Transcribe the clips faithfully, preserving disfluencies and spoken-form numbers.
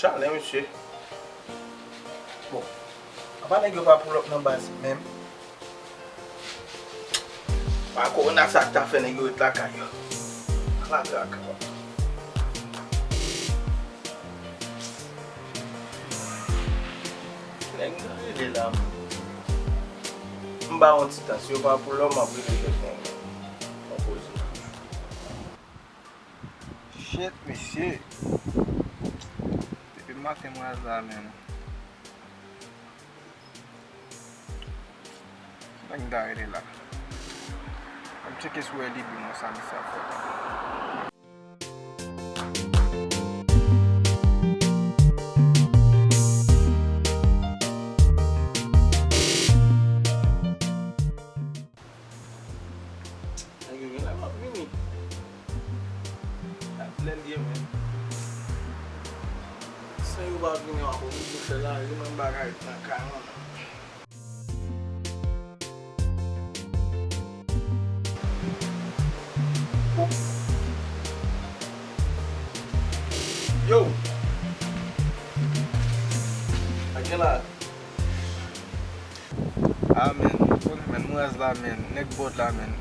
Chalè, mesye. Bon, apa nèg yo pa pull up nan baz menm? Pa kowona sa k ta fè nèg yo ret lakay yo. Ala traka, papa. Nèg nan rele la, man. M ba yon ti tan, si yo pa pull up, m ap rele kèk nèg. Yon koze. Shit, mesye. Depi maten m raz la menm. Nèg m ta rele la. Mwen tcheke si w wè li di mwen sa misye ap fè la. Nèg yo genlè p ap vini. Ak lè l ye menm. San yo pa vini, w ap oblije fè lari menm bagay nan kay mwen. Yo! Ak gen la. Ah, men, konnen, men, m raz la, men, nèg bòd la, men.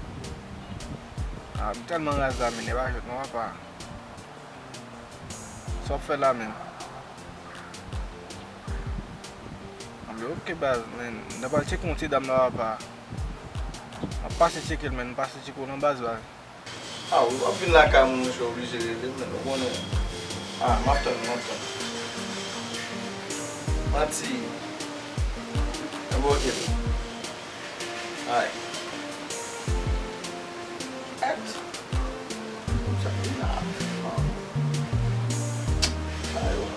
Ah, m tèlman raz la, men, e pa jwèt non, papa. Sa w ap fè la, men? Anben, oke, baz, men, n ap al tcheke yon ti dam la, papa. M ap pase tcheke l, men, m pase tcheke w nan baz la. Ah, w ap vin lakay mwen, monchè, oblije rele m, men, ou konnen. Ah, m ap tann, m ap tann. Manti. Anben, oke. Ay. Èt. Sa vin la. Sa yo.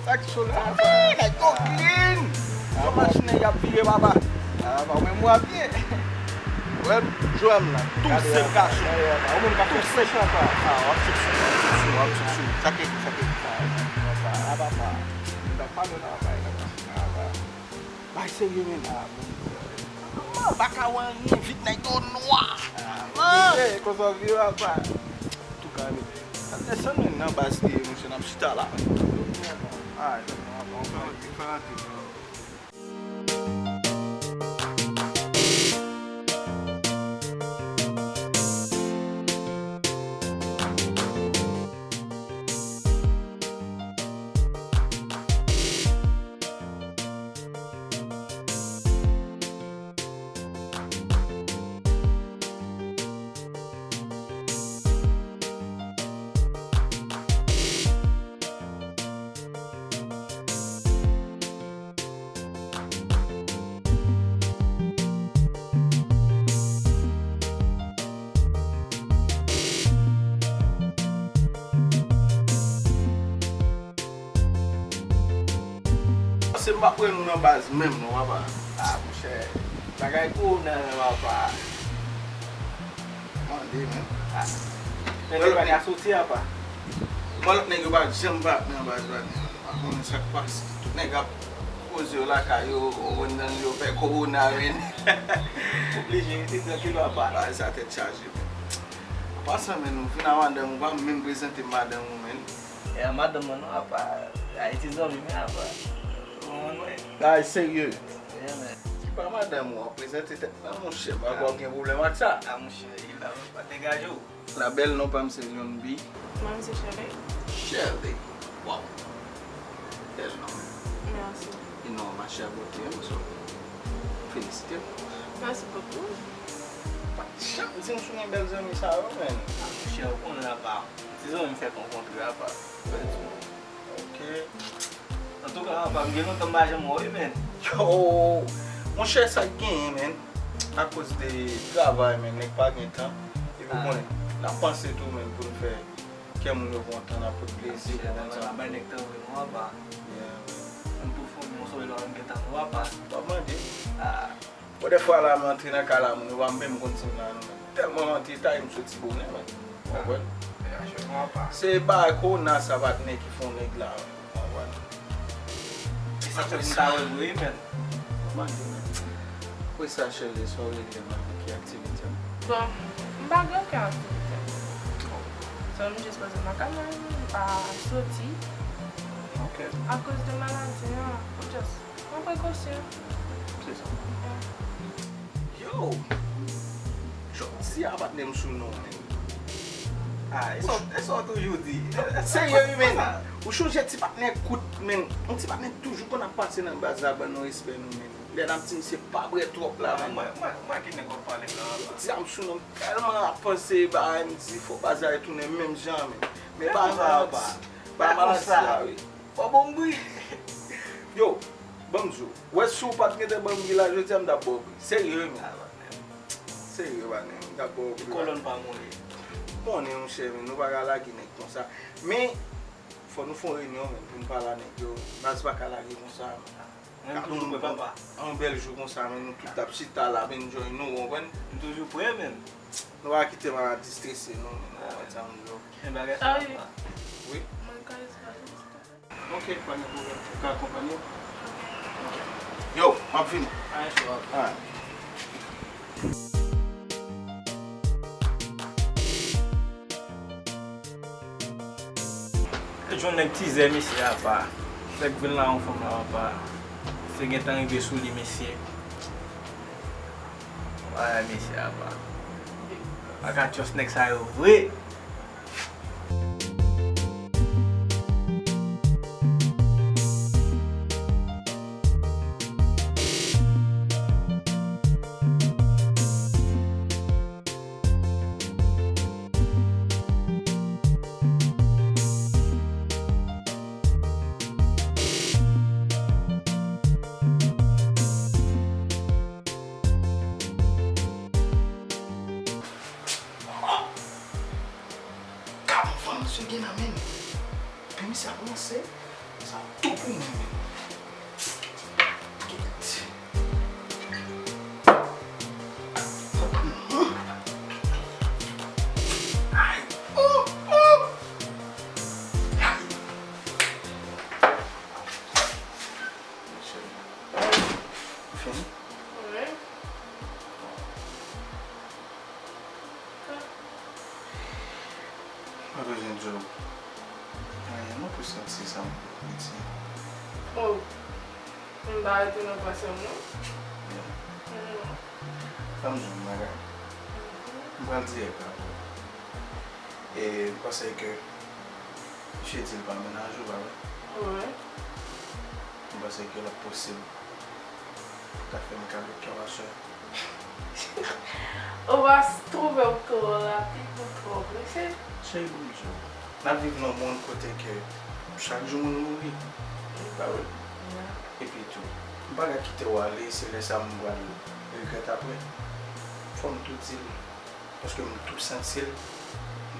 Sa k cho la? Nèg yo clean. Yon machin nèg ap vire, papa. Ah, pa mwen mwa byen. Wè, Joel la, tou se gason. Yon moun ka fè sèch apa. Ah, w ap tchoup sou, w ap tchoup sou, w ap tchoup sou. Sa k, sa k. Ah, papa. Mwen t ap pale nan bay la. Ah, papa. Bay serye, men. Ah, bon. Mwen pa ka wè anyen, vit nèg yo nwa. Ah, konsa w vire apa. Antouka, men. Sa desann, men, nan baz li ye, monchè, n ap chita la, men. Ah, fè antre. Pase m pa kwè nou nan baz menm non, papa. Ah, monchè. Bagay kowona, papa. Mande, men. Ah. Nèg yo pa ka soti apa. Bon, lòt nèg yo pa janm pa nan baz la, men. Pa konnen sa k pase. Tout nèg ap poze yo lakay yo, ou konprann, yo pè kowona, men. Oblije rete trankil, papa. Bagay sa tèt chaje, men. An pasan, men, ou vin a madanm ou, pa menm prezante madanm ou, men. E a madanm mwen non, apa, Ayiti zanmi, men apa. Ou konprann mwen? Bagay serye. Yeah, man. Se pa madanm ou ap prezante tèt la, monchè, m pa kwè w gen pwoblèm ak sa. Ah, monchè, li la, pa degaje w. La bèl, non pa m se Youn B. Mwen se Shirley. Shirley. Wow. Bèl non. Mèsi. E non, mache a bote, hein, so, felisite w. Mèsi bokou. Pa t janm di m si w gen bèl zanmi sa yo, men. Ah, monchè, ou konnen apa. Ti zanmi m fèk rankontre apa. Ok. Antouka, apa, m gen lontan m pa janm wè w wi, men. Yo! Monchè, sa k genyen, men? Akoz de travay, men nèg pa gen tan. Epi w konnen, n ap panse tou, men pou n fè kè moun yo kontan, n ap pote plezi, ou konprann sa m di w. Yeah, man. Bon, dèfwa la, m antre nan kay la, moun yo pa menm konn si m la, non, men tèlman m antre, ta ye m soti bonè, men. Ou konprann? Se bagay kowona sa, patnè, ki fè yon nèg la, ou konprann? E sa fè m ta wè vre, men. Mande, men. Apre sa, cheri, sa w rele m nan, ki aktivite w? Bon, m pa gen okenn aktivite. So, m jis poze m nan kay mwen, m pa soti. Ok. Akoz de maladi an, m just pran prekosyon. Se sa. Yeah. Yo! Jodi a, patnè, m sou non, men. Ah, e sa, e sa w toujou di. Serye, wi, men. Ou chonje ti patnè kout, men. Yon ti patnè toujou konn ap pase nan baz la, ban nou respè nou, men. Lè n ap di misye pa bwè twòp la, men. Mwen, mwen, mwen ki nèg w ap pale la. Jodi a, m sou non, m tèlman ap panse bagay, m di fò baz la retounen menm jan, men. Men bagay maladi, bagay maladi la, wi. Fò bon bri. Yo, ban m di w. Wè, si w pa t gentan ban m bri la, jodi a m t ap ba w bri. Serye, men. Serye, patnè, m t ap ba w bri. Kolòn pa mouri. Konnen, monchè, men nou pa ka lage nèg konsa. Men, fò nou fè yon reyinyon, men, pou n pale a nèg yo. Baz pa ka lage konsa, men. Mwen toujou prè, papa. Yon bèl jou konsa, men, nou tout ap chita la, enjoy nou, w konprann? M toujou prè, men. Nou pa kite maladi strese nou, men, w konprann sa m di w. Men bagay sa ap pa. Wi. Mwen ka espere. Ok, pa gen pwoblèm. Ou ka akonpanye m? Ok. Yo, m ap vini. Alright, so, alright. Jwenn nèg tizè mesye apa. Nèg vin la yon fanm la apa. Se gentan rive sou li mesye. Ay mesye apa. Pa ka trust nèg sa yo vre. Gad yon fanm misye gen nan men l. Epi misye ap ranse. Sa tou pou mwen menm. Get. Ay. Oh, oh. Ay. Cheri. Ou fini? Wi. Mwen bezwen di w anyen non pou santi sa m di. Oh, m pa rete nan panse m non. Yeah. Non. Ban m di w yon bagay. M pral dirèk avè w. E m panse ke misye di l pa menaj ou, pa vre? Wi. M panse ke l ap posib pou ta fè m kado kè w aswè. Ou pa s- twouve w twò rapid, ou twò prese? Cheri, ban m di w, n ap viv nan yon mond kote ke chak jou moun mouri. Pa vre? Epi tou, m pa ka kite w ale, se lè sa a m pral regrèt apre. Fò m tou di l. Paske m tou santi l,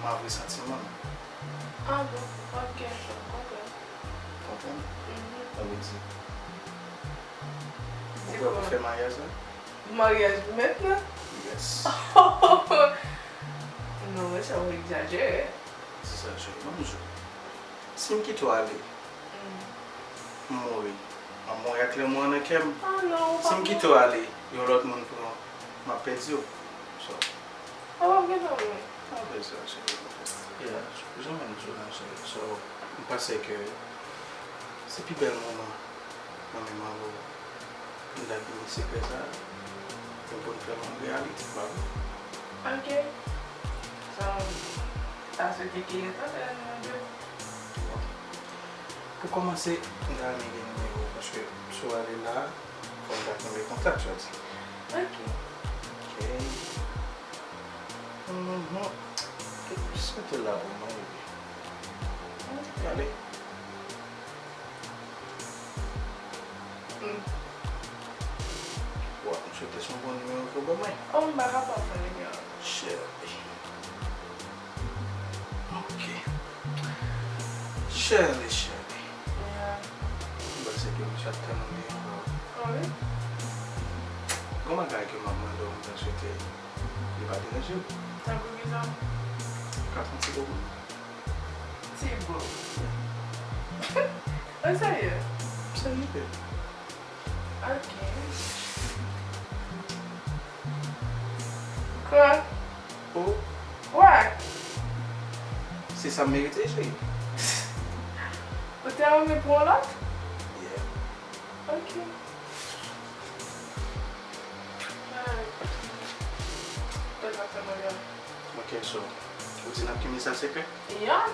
m avwe santiman m. Ah bon? Ok, m konprann. Konprann? Mhm. Sa vle di, ou prè pou fè maryaj la? Maryaj mentnan? Yes. Non, men sa w egzajere. Se sa, cheri. Ban m di w. Si m kite w ale, m mouri. M ap mouri ak lanmou an nan kè m. Ah non, ou pa mouri. Si m kite w ale, yon lòt moun pran w, m ap pèdi w. So. Ou p ap gentan mouri. Pa bezwen, cheri. Yeah, janm di w non, cheri. So, m panse ke se pi bèl moman mwen menm avè w pou n dakini sekrè sa a, e pou n fè l yon reyalite, pa vre? Ok. So, sa se te ki lè sa, fè nou de. Bon. Pou kòmanse, m ta renmen gen nimewo w, paske si w ale la, fò m ta kenbe kontak, jodi. Ok. Ok. Mhm. Swete la pou mwen, epi. Ok. Ale. Mm. Bon, Swete se yon bon nimewo ke w ban mwen. Oh, m pa kapab fè nimewo. Chèli. Ok. Chèli, chèli. Yeah. M panse ke misye ap tann ou li ankò. Ah wi? Gon bagay ke m ap mande w, m ta swete li pa deranje w. Tankou kisa? Ka fè yon ti bobo. Ti bobo. Ou serye? M serye. Ok. Kwa? Oh. Wè. Se sa m merite, cheri. Ou te renmen pou yon lòt? Yeah. Ok. Ah, tèt ap fè mal la. Ok, so, ou di n ap kenbe sa sekrè? Yeah.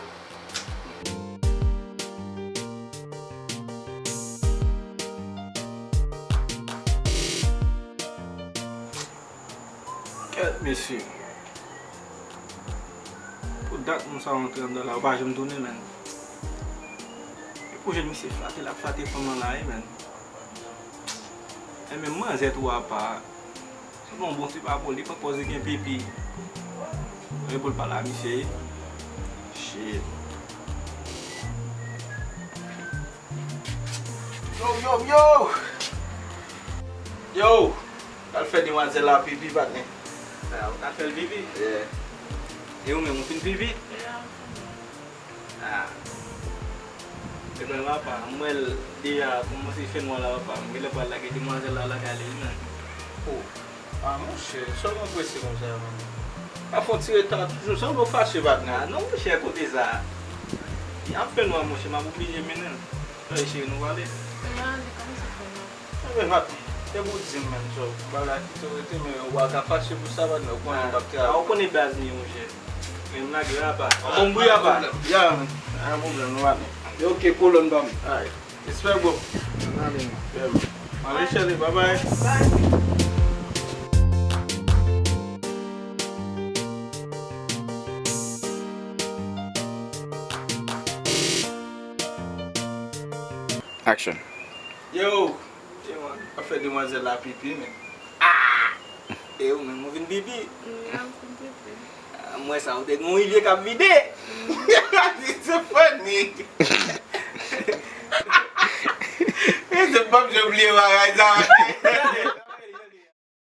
Kèt, mesye. Pou dat moun sa rantre anndan la, ou pa janm tounen, menn. E pou jèn misye flate, l ap flate fanm lan la, wi, menn. E menm manzè tou apa. Se bon, bon, se pa pou li, pran pòz li gen pipi. E pou l pale a misye, wi. Shit. Yo, yo, yo! Yo! Al fè demwazèl la pipi, patnè. Ah, ou t al fè l pipi? Yeah. E ou menm, ou fin pipi? Yeah, m fin. Ah. Ebyen, papa, m wè l deja kòmanse fè nwa la, papa. M genlè pral lage demwazèl la lakay li, wi, menn. Oh. Ah, monchè, sa w ap prese konsa, menn? Pa fè w ti reta toujou, sanble w fache, patnè. Ah, non, monchè, kote sa? Y ap fè nwa, monchè, m ap oblije mennen l. Ey, cheri, nou prale? Eman, li kòmanse fè nwa. Enben, patnè, te pou di m, menn, so, bagay la kite w rete, men w pa ka fache pou sa, patnè, ou konnen m p ap travay. Ah, ou konnen baz m ye, monchè. Men m lage apa. Bon, m bouyi apa. Ya, men. Pa gen pwoblèm, nou pa men. Ok, kolòn pa m. Alright. Respect, bro. Ann ale, man. Yeah, man. Ann ale, chèli, bye bye. Bye. Action. Yo! Ap fè demwazèl la pipi, men. Ah! E ou menm, ou vin pipi? Wi, m fin pipi. Ah, m wè sa, ou te gen yon rivye k ap vide. Li se funny. E se p ap janm bliye bagay sa.